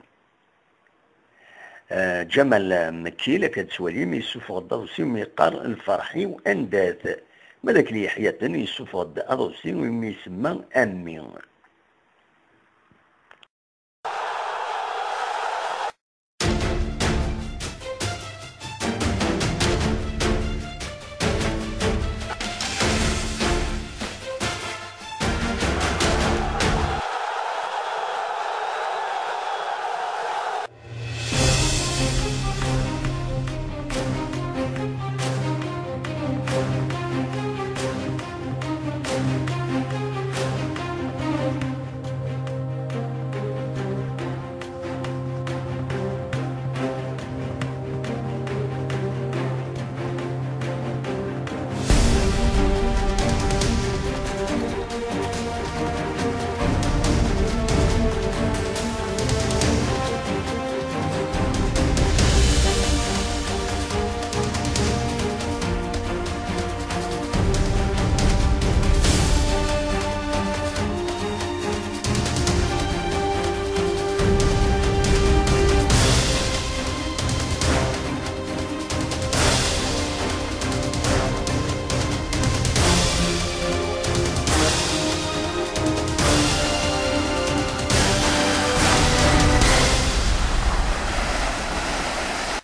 Eh, Ǧamal Mekki, akka d-tettwalim, yessufeɣ-d aḍebsi umi yeqqar Lferḥ-iw anda-t. Ma d Akli Yeḥyaten yessufeɣ-d aḍebsi umi isemma A mmi.